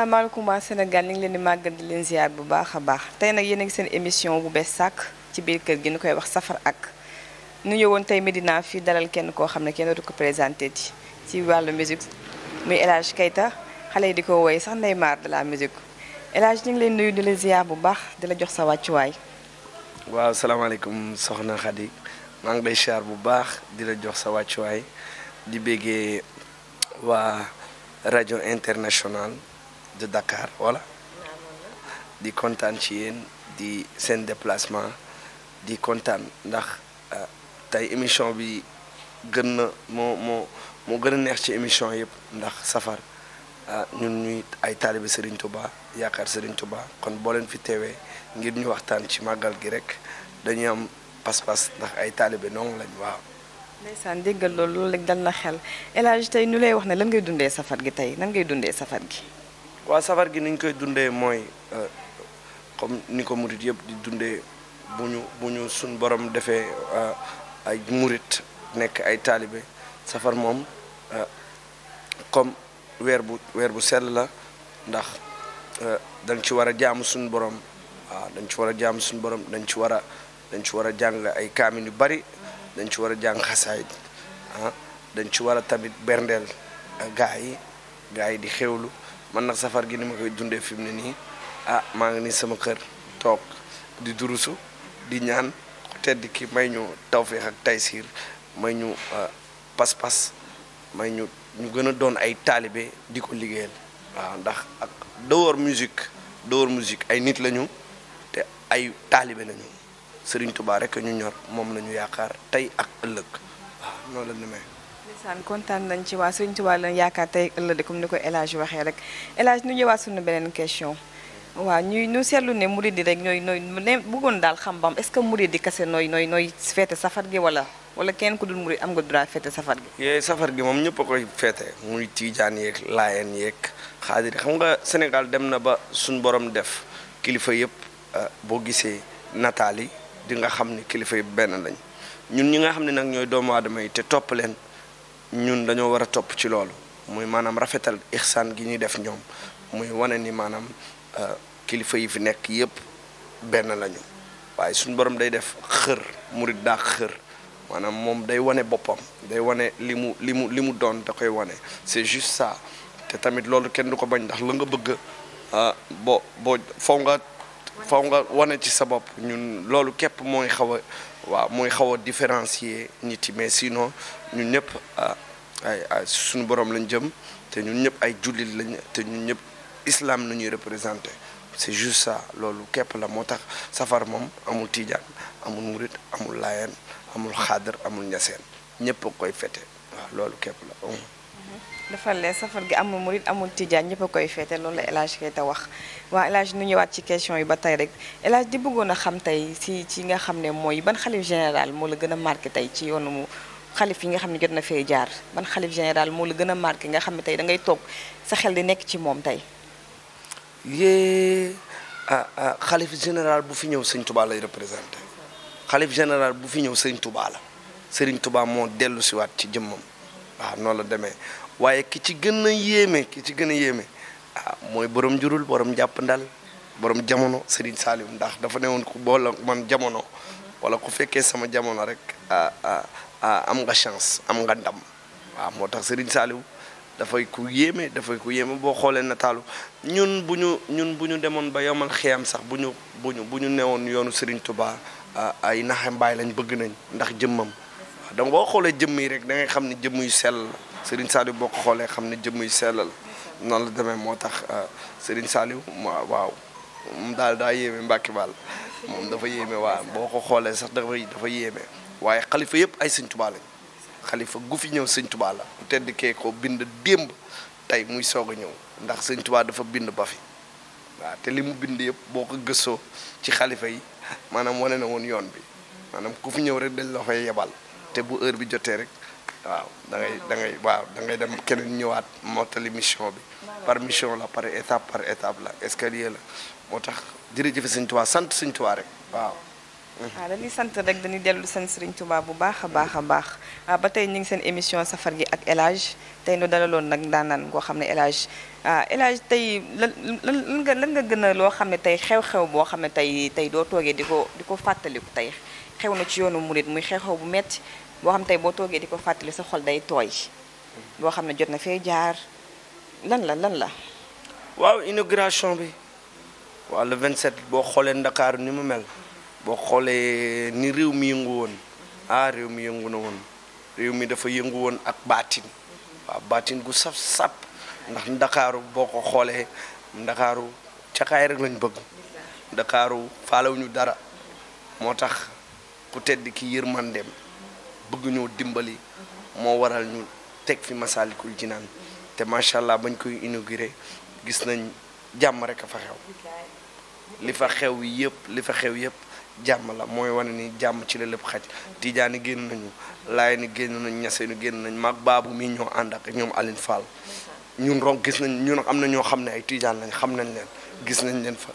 asalaamaaleykum waa Sénégal ñu ngi leen di màggal di leen ziar bu baax a baax tey nag yéen a ngi seen émission bu bees sàkk ci biir kër gi ñu koy wax safar ak nu ñëwoon tey Médina fii dalal kenn koo xam ne kenn du ko présenté ci wàllu musique muy El Hadj Keita xale yi di ko woy sax Neymar de la musique El Hadj ñu ngi leen nuyu di la ziar bu baax di la jox sa wàccuwaay. waaw salaamaaleykum soxna Khady maa ngi lay ziar bu baax di la jox sa wàccuwaay di béggee waa rajo international de Dakar voilà di kontaan ci yéen di seen déplacement di kontaan ndax tey émission bi gën na moo gën a neex ci émission yëpp ndax safar ñun ñuy ay taalibe Serigne Touba yaakaar Serigne Touba kon boo leen fi teewee ngir ñu waxtaan ci màggal gi rek dañuy am pas-pas ndax ay taalibe noonu lañ waaw. ndeysaan déggal loolu rek dal na xel El Hadj tey ñu lay wax ne lan ngay dundee safar gi tey nan ngay dundee safar gi. waaw safar gi ni ñu koy dundee mooy comme ni ko murit yëpp di dundee bu ñu suñ borom defee ay murit nekk ay taalibe safar moom comme weer bu sell la ndax dañ ci war a jaamu suñu borom waaw dañ ci war a jaamu suñu borom dañ ci war a jàng ay kaamin yu bari dañ ci war a jàng xasaayit dañ ci war a tamit berndeel gaa yi di xewlu man nag safar gi ni ma koy dundee fi mu ne nii maa ngi ni sama kër toog di durusu di ñaan ku tedd ki may ñu tawféex ak taysiir may ñu pas-pas may ñu gën a doon ay taalibe di ko liggéeyal waaw ndax ak dehors musique ay nit lañu te ay taalibe lañu Serigne Touba rek ñu ñor moom la ñu yaakaar tey ak ëllëg waaw noonu la demee. ndeysaan kontaan nañ ci waa Serigne Touba lañ yaakaar tey ak ëllëg comme ni ko El Hadj waxee rek El Hadj ñu ñëwaat suñu beneen question waaw ñu seetlu ne murid yi rek ñooy ne bëggoon daal xam bam est-ce que murid yi kese nooy feete safar gi wala kenn ku dul murid am nga droit feete safar gi. yee safar gi moom ñëpp a koy feete muy tiijaan yeeg laayeen yeeg xaadir xam nga Sénégal dem na ba suñu borom def kilifa yëpp boo gisee nataal yi di nga xam ni kilifa yi benn lañ ñun ñi nga xam ne nag ñooy doomu aadama yi te topp leen ñun dañoo war a topp ci loolu muy maanaam rafetal ixsaan gi ñuy def ñoom muy wane ni maanaam kilifa yi fi nekk yëpp benn lañu waaye suñu borom day def xër murid daa xër maanaam moom day wane boppam day wane li mu doon da koy wane c'est juste ça te tamit loolu kenn du ko bañ ndax la nga bëgg boo faw nga wane ci sa bopp ñun loolu képp mooy xaw a différencier nit yi mais sinon ñun ñëpp ay suñu borom lañ jëm te ñun ñëpp ay jullit lañ te ñun ñëpp islam la ñuy représenté c'est juste ça loolu képp la moo tax safar moom amul tijaan amul murit amul laayeen amul xaadar amul ñaseen ñëpp a koy fete waaw loolu képp la. dafa lee safar gi amul murit amul tijaan ñëpp a koy feete loolu la El Hadj Keita wax waa El Hadj nu ñëwaat ci question yi ba tey rek El Hadj di bëggoon a xam tey ci nga xam ne mooy ban xalif général moo la gën a marqué tey ci yoonu xalif yi nga xam ne jot na fee jaar ban xalif général moo la gën a marqué nga xam ne tey da ngay toog sa xel di nekk ci moom tey. xalif général bu fi ñëw sëñ Touba lay représenté xalif général bu fi ñëw sëñ Touba la Serigne Touba moo dellu siwaat ci jëmmam waaw noonu la demee. waaye ki ci gën a yéeme mooy borom njurul borom jàppandal borom jamono Serigne Saliou ndax dafa ne woon ku boole man jamono wala ku fekkee sama jamono rek am nga chance am nga ndam waaw moo tax Serigne Saliou dafay ku yéeme boo xoolee nataalu ñun bu ñu demoon ba yomal xiyam sax bu ñu newoon yoonu Serigne Touba ay naxe mbaay lañ bëgg nañ ndax jëmmam donc boo xoolee jëmm yi rek da ngay xam ne jëmm yu sell Serigne Saliou boo ko xoolee xam ne jëmm yu sellal noonu la demee moo tax Serigne Saliou waaw moom daal daa yéeme Mbàkke Bal moom dafa yéeme waaw boo ko xoolee sax dafa yéeme waaye xalifa yëpp ay Sëñ Tuubaa lañ xalifa gu fi ñëw Sëñ Tuubaa la ku tedd kee ko bind démb tey muy soog a ñëw ndax Sëñ Tuubaa dafa bind ba fi waaw te li mu bind yëpp boo ko gëstoo ci xalifa yi maanaam wane na woon yoon bi maanaam ku fi ñëw rek dañ la fay yebal te bu heure bi jotee rek waaw da ngay dem keneen ñëwaat mottali mission bi par mission la par étape la escalier la moo tax jërëjëf Sëñ Tuubaa sant Sëñ Tuubaa rek waaw. waaw dañuy sant rek dañuy dellu seen Serigne Touba bu baax a baax a baax ba tey ñu ngi seen émission safar gi ak El Hadj tey nu dalaloon nag ndaanaan ngoo xam ne El Hadj El Hadj tey lan nga gën a loo xam ne tey xew-xew boo xam ne tey doo toogee di ko fàttaliku tey xew na ci yoonu murit muy xew-xew bu metti boo xam tey boo toogee di ko fàttali sa xol day tooy boo xam ne jot na fee jaar lan la. waaw inauguration bi waaw le 27 boo xoolee Ndakaaru ni mu mel. boo xoolee ni réew mi yëngu woon réew mi yëngu na woon réew mi dafa yëngu woon ak baatin waaw baatin gu sap ndax ndakaaru boo ko xoolee ndakaaru cakaay rek lañ bëgg ndakaaru faalewuñu dara moo tax ku tedd ki yërmandeem bëgg ñoo dimbali moo waral ñu teg fi Masaalikul Jinaan te macha allah bañ koy inauguré gis nañ jàmm rek a fa xew li fa xew yëpp jàmm la mooy wane ni jàmm ci la lépp xaj tijaani génn nañu laay ni génn nañ ñaseenu génn nañ mag baabu mi ñoo ànd ak ñoom Aline Fall ñun ron gis nañ ñun am na ñoo xam ne ay tijaan lañ xam nañ leen gis nañ leen fa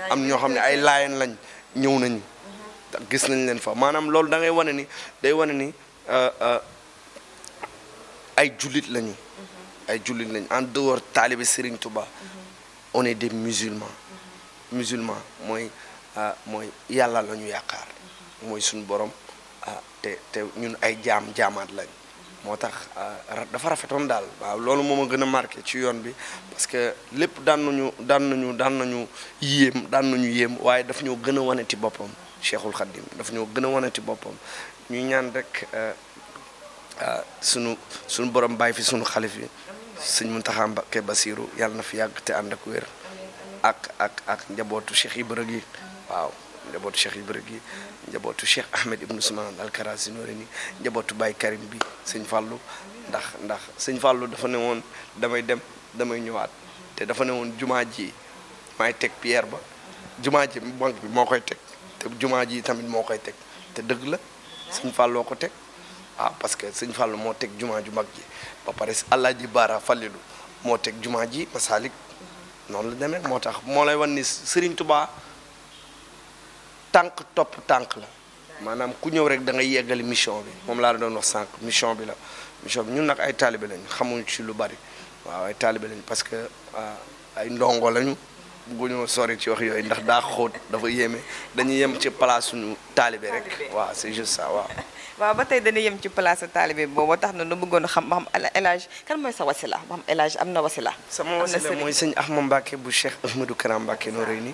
am ñoo xam ne ay laayeen lañ ñëw nañu gis nañ leen fa maanaam loolu da ngay wane ni day wane ni ay jullit lañu en dehors taalibe Serigne Touba on est des musulmans mooy yàlla la ñu yaakaar mooy suñu borom te ñun ay jaamaat lañ moo tax dafa rafetoon daal waaw loolu moo ma gën a marqué ci yoon bi parce que lépp daan nañu yéem waaye daf ñoo gën a waneti boppam Cheikhul Khadim daf ñoo gën a waneti boppam ñuy ñaan rek suñu borom bàyyi fi suñu xalif yi sëñ Muntaxa Mbakke Basiru yàlla na fi yàgg te ànd ak wér ak njabootu Cheikh Ibrahima gi waaw njabootu Cheikh Ibrahima gi njabootu Cheikh Ahmed Ibn Ousmane Al-Karazi Noreyni njabootu Baye Karim bi sëñ Fallou ndax sëñ Fallou dafa ne woon damay dem damay ñëwaat te dafa ne woon jumaa ji maay teg pierre ba jumaa ji banque bi moo koy teg te jumaa ji tamit moo koy teg te dëgg la sëñ Fallou ko teg parce que sëñ Fallou moo teg jumaa ju mag ji ba pare Alaaji Baara Fallilu moo teg jumaa ji Masalik noonu la demee moo tax moo lay wan ni Serigne Touba tànk topp tànk la maanaam ku ñëw rek da ngay yeggali mission bi moom laa la doon wax sànq mission bi ñun nag ay taalibe lañ xamuñ ci lu bari waaw ay taalibe lañ parce que ay ndongo lañu bëgguñoo sori ci wax yooyu ndax daa xóot dafa yéeme dañuy yem ci place suñu taalibe rek waaw c'est juste ça waaw. waaw ba tey dañuy yem ci place taalibe boobu tax na nu bëggoon a xam ba xam El Hadj kan mooy sa wasila ba xam El Hadj am na wasila. sama wasila mooy sëñ Ahmad Mbacke bu Cheikh Ahmadou Karam Mbacke Noreyni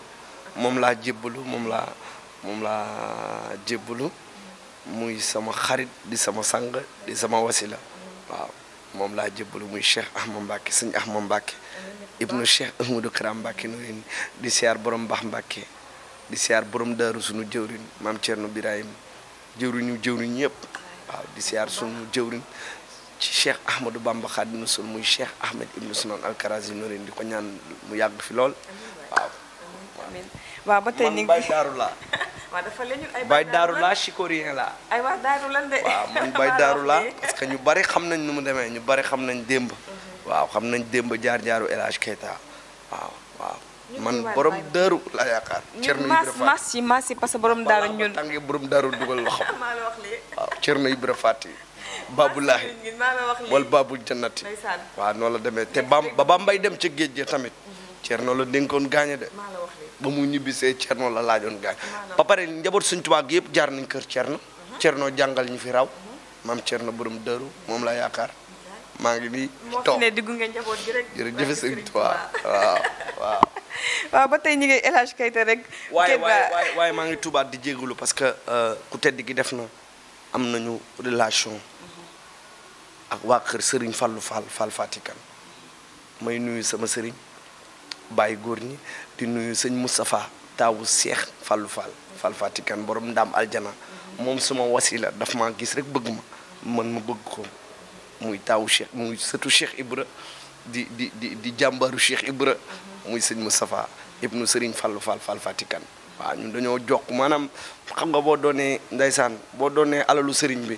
moom laa jébbalu moom laa jébbalu muy sama xarit di sama sang di sama wasila waaw moom laa jébbalu muy Cheikh Ahmad Mbacke sëñ Ahmad Mbacke ibnu Cheikh Ahmadou Karam Mbacke Noreyni di siyaar borom baax Mbacke di siyaar borom daaru sunu jëwrin maam Thierno Birahim jëwriñu yëpp waaw di siyaar sunu jëwriñ ci Cheikh Ahmadou Bamba Khadimu Rasul muy Cheikh Ahmed Ibn Ousmane Al-Karazi Noreyni di ko ñaan mu yàgg fi lool waaw. waaw ba tey man bay daaru laa. waaw dafa leen ay bay daaru laa chikorien laa. ay waa daaru lan de. waaw man bay daaru laa parce que ñu bari xam nañ nu mu demee ñu bari xam nañ démb. waaw xam nañ démb jaar-jaaru El Hadj Keita waaw. man borom daaru laa yaakaar. Thierno Ibra Fati maas yi parce que borom daaru ñun. tàngee borom daaru dugal loxo. maa la wax lii. waaw Thierno Ibra Fati. Babulahi wal Babul Jannati. waaw noonu la demee te ba Bambay dem ca géej gi tamit. Thierno la dénkoon gaañe de. ba mu ñibbisee Thierno la laajoon gaañ. ba pare njaboot Sëñ Tuubaa gi yëpp jaar nañ kër Thierno. Thierno jàngal ñu fi raw. maam Thierno borom daaru moom laa yaakaar. maa ngi nii toog moo fi ne diggu ngeen njaboot gi rek. jërëjëf Sëñ Tuubaa waaw. waaw ba tey ñu ngi El Hadj Keita rek. waaye maa ngi tubaat di jégalu parce que ku tedd gi def na am nañu relation ak waa kër Serigne Fallou Fall Fatikan may nuyu sama Serigne Baye góor ñi di nuyu sëñ Moustapha taawu Cheikh Fallou Fall Fatikan borom ndaam aljana moom suma wasila daf maa gis rek bëgg ma bëgg ko muy taawu Cheikh muy sëtu Cheikh Ibra di jàmbaru Cheikh Ibra muy sëñ Moustapha ibnu Serigne Fallou Fall Fatikan waaw ñun dañoo jokk maanaam xam nga boo doonee ndeysaan boo doonee alalu Serigne bi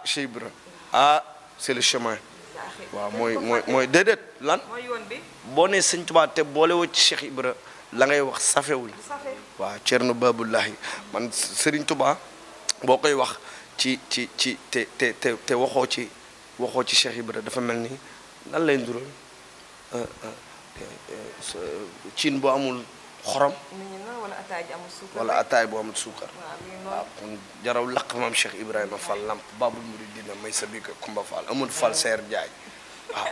Cheikh Ibra c'est le chemin waaw mooy déedéet lan boo nee sëñ Tuubaa te boole woo ci Cheikh Ibra la ngay wax safewul waaw Thierno Babullahi man Serigne Touba boo koy wax ci te waxoo ci Cheikh Ibra dafa mel ni lan lay ndural cin bu amul xorom wala ataay bu amul suukar waaw kon jaraw laq maam Cheikh Ibrahima Fall lamp babul muridina may sa bika Kumba Fall amul Fall seer jaay waaw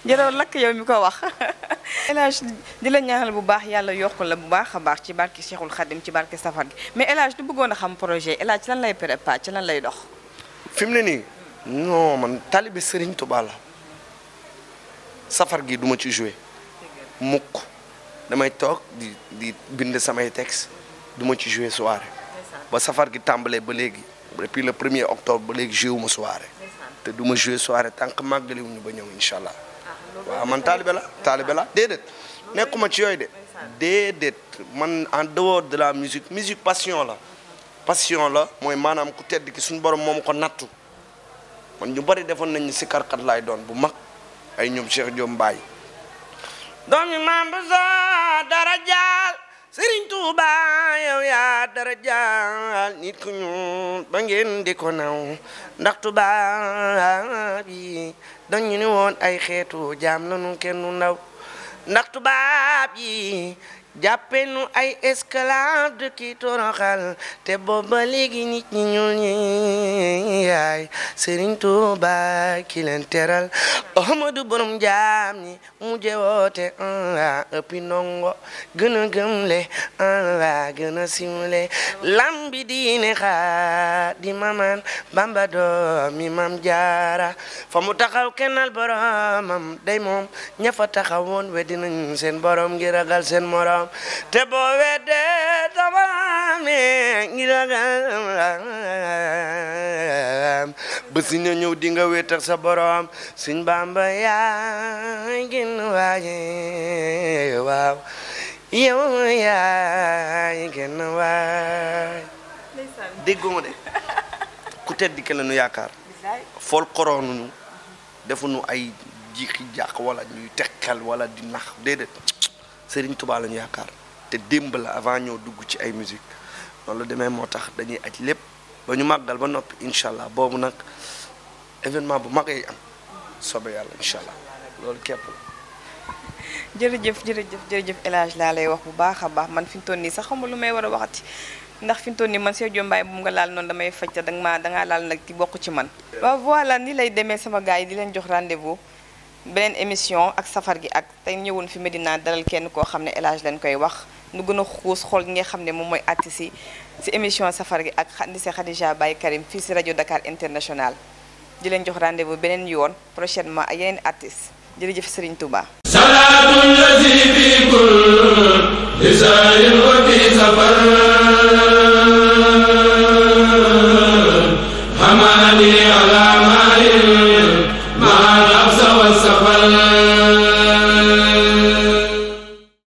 jaraw lakk yow mi ko wax El Hadj di la ñaanal bu baax yàlla yokk la bu baax a baax ci barke Cheikhul Khadim ci barke safar gi mais El Hadj du bëggoon a xam projet El Hadj ci lan lay préparé ci lan lay dox fi mu ne nii non man taalibe Serigne Touba la safar gi duma ci joué mukk damay toog di bind samay texte duma ci joué soirée ba safar gi tàmbalee ba léegi depuis le 1er octobre ba léegi joué wu ma soirée te duma joué soirée tant que màggaliwuñu ba ñëw incha allah waaw man taalibe la déedéet nekkuma ci yooyu de déedéet man en dehors de la musique passion la mooy maanaam ku tedd ki suñu borom moom ko nattu man ñu bari defoon nañ ni si karkat laay doon bu mag ay ñoom Cheikh Diom Mbaye doomi maam ba sa dara jaal Serigne Touba yow yaa dara jaal nit ku ñuul ba ngeen di ko naw ndax tubaab yi dañu ni woon ay xeetu jaam lanu kenn nu ndaw ndax tubaab yi jàppe nu ay esclave ki toroxal te booba léegi nit ñi ñuul ñi yaay Serigne Touba ki leen teral Ahmadu borom jaam ñi mujje woote ëppi ndongo gën a gëmle gën a simle lambi diine xaa di maman Bamba doomi Mam Jaara fa mu taxaw kennal boromam day moom ña fa taxawoon weddi nañ seen borom ngir ragal seen morom te boo weddee tamame ngi ragal ba si ñëw di nga wéetal sa borom Sëñ Bamba yaay gën waaye waaw yow yaay gën waay dégguma de ku tedd di la nu yaakaar fol koronu defu nu ay jiixi jàq wala ñuy tekkal wala di nax déedéet Serigne Touba la ñu yaakaar te démb la avant ñoo dugg ci ay musique noonu la demee moo tax dañuy aj lépp ba ñu màggal ba noppi incha allah boobu nag événement bu mag ay am sobe yàlla incha allah loolu képp la. jërëjëf El Hadj laa lay wax bu baax a baax man fi mu toll nii sax xam nga lu may war a waxati ndax fi mu toll nii man Cheikh Diom Mbaye bu nga laal noonu damay faj te dangaa laal nag ki bokk ci man. waaw voilà ni lay demee sama gars yi di leen jox rendez-vous. beneen émission ak safar gi ak tey ñëwoon fi Medina dalal kenn koo xam ne El Hadj lañ koy wax nu gën a xuus xool gi nga xam ne moom mooy artiste yi si émission safar gi ak Ndise Khadija Baye Karim fii si rajo Dakar International di leen jox rendez-vous beneen yoon prochainement ak yeneen artiste jërëjëf Serigne Touba.